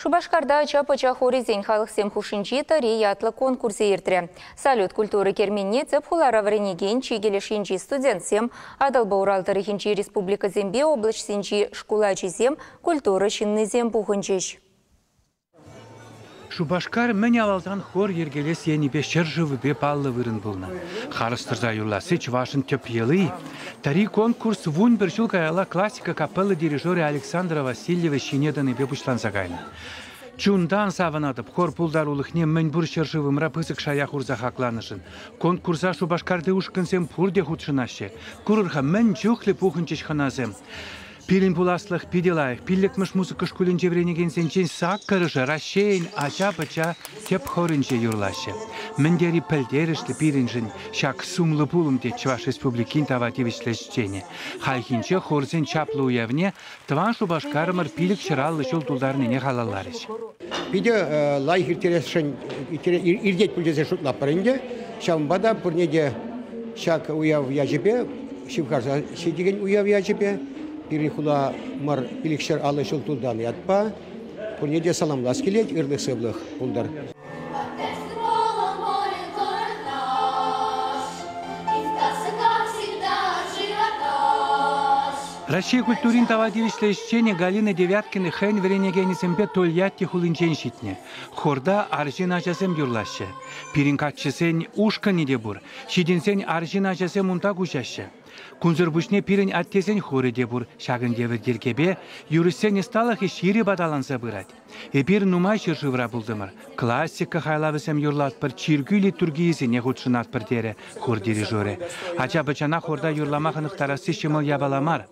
Шупашкарта ача-пӑча хорӗсен халӑхсем хушшинчи Тӑри ятлӑ конкурсӗ иртрӗ. Салют культура керменне тӗп хулара вӗренекен чикӗ леш енчи студентсем, Атӑлпа Урал тӑрӑхӗнчи республикӑсемпе облаҫсенчи шкул ачисем, культура ҫыннисем пухӑнчӗҫ. Шупашкар мӗн авалтан хор йӗркелес енӗпе ҫӗршывӗпе паллӑ вырӑн пулнӑ. Харӑс тӑрса юрласси чӑвашӑн тӗп йӑли. Тӑри конкурс 11 ҫул каялла классика капелла дирижерӗ Александра Васильева ҫине тӑнипе пуҫланса кайнӑ. Чунтан савӑнатӑп хор пултарулӑхне мӗнпур ҫӗршывӑмра пысӑк шая хурса хакланӑшӑн. Конкурса Шупашкарти ушкӑнсем пурте хутшӑнаҫҫӗ. Курӑр-ха, мӗн чухлӗ пухӑнчӗҫ хӑнасем. Пирӗн пуласлӑх питӗ лайӑх. Пиллӗкмӗш музыка шкулӗнче вӗренекенсенчен саккӑрӑшӗ Раҫҫейӗн ача-пӑча тӗп хорӗнче юрлаҫҫӗ. Мӗн тери пӗлтерӗшлӗ пирӗншӗн ҫак сумлӑ пулӑм, тет Чӑваш Республикин тава тивӗҫлӗ ӗҫченӗ. Хальхинче хорсен чаплӑ уявне тӑван Шупашкарӑмӑр 550 ҫул тултарнине халалларӗҫ. Питӗ лайӑх ирттересшӗн иртет пуль тесе шутлатпӑр ӗнтӗ. Ҫавӑнпа та пурне те ҫак уяв ячӗпе ҫывхарса ҫитекен уяв ячӗпе пирӗн хуламӑр 550 ҫул тултарнӑ ятпа пурне те саламлас килет, ырлӑх-сывлӑх пултӑр. Раҫҫей культурин тава тивӗҫлӗ ӗҫченӗ Галина Девяткина хӑйӗн вӗренекенӗсемпе Тольятти хулинчен ҫитнӗ. Хорта арҫын ачасем юрлаҫҫӗ. Пирӗн каччӑсен ушкӑнӗ те пур. Ҫитӗнсен арҫын ачасем унта куҫаҫҫӗ. Кунсӑр пуҫне пирӗн аттесен хорӗ те пур. Ҫакӑн евӗр йӗркепе юрӑҫсен ӑсталӑхӗ ҫирӗп аталанса пырать. Эпир нумай ҫӗршывра пултӑмӑр. Классика хайлавӗсем юрлатпӑр, чиркӳ литургийӗсене хутшӑнатпӑр, терӗ хор дирижерӗ. Ача-пӑчана хорта юрлама хӑнӑхтарасси ҫӑмӑл япала мар.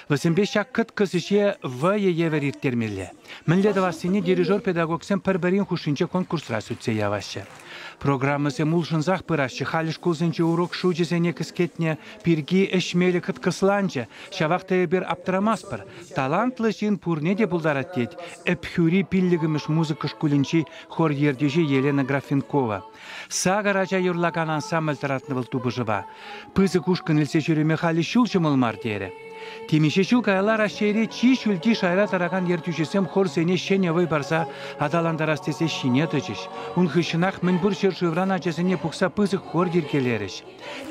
Вӗсемпе ҫак кӑткӑс ӗҫе вӑйӑ евӗр ирттермелле. Мӗнле тӑвассине дирижер-педагогсем пӗр-пӗрин хушшинче конкурсра сӳтсе яваҫҫӗ. Программӑсем улшӑнсах пыраҫҫӗ. Халӗ шкулсенче урок шучӗсене кӗскетнӗ пирки ӗҫмелӗ кӑткӑсланчӗ. Ҫавах та эпир аптӑрамастпӑр. Талантлӑ ҫын пурне те пултарать, тет Ӗпхӳри пиллӗкмӗш музыка шкулӗнчи хор ертӳҫи Елена Графенкова. Сакӑр ача юрлакан ансамбль тӑратнӑ вӑл тупӑшӑва. Пысӑк ушкӑн илсе ҫӳреме халӗ ҫул ҫӑмӑл мар терӗ. Темиҫе ҫул каялла Раҫҫейре чи ҫӳлти шайра тӑракан ертӳҫӗсем хорсене ҫӗнӗ вӑй парса аталантарас тесе ҫине тӑчӗҫ. Ун хыҫҫӑнах мӗнпур ҫӗршывран ачасене пухса пысӑк хор йӗркелерӗҫ.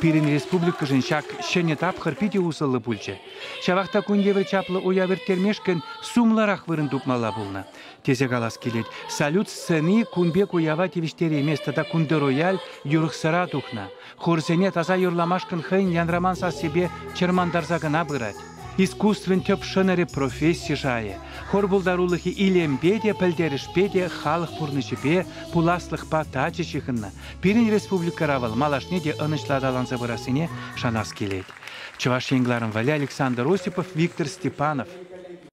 Пирӗн республикӑшӑн ҫак ҫӗнӗ тапхӑр питӗ усӑллӑ пулчӗ. Ҫавах та кун евӗр чаплӑ уяв ирттермешкӗн сумлӑрах вырӑн тупмалла пулнӑ. Тесе калас килет, салют сцени кун пек уява тивӗҫтереймест тата кунти рояль юрӑхсӑра тухнӑ. Хорсене таса юрламашкӑн хӑйӗн янраман сассипе чӑрмантарса кӑна пырать. Искусствӑн тӗп шӑнӑрӗ професси шайӗ. Хор пултарулӑхӗ илемпе те, пӗлтерӗшпе те, халӑх пурнӑҫӗпе, пуласлӑхпа тачӑ ҫыхӑннӑ. Пирӗн республикӑра вӑл малашне те ӑнӑҫлӑ аталанса пырассине шанас килет. Чӑваш Ен кӑларӑм валли Александр Осипов, Виктор Степанов.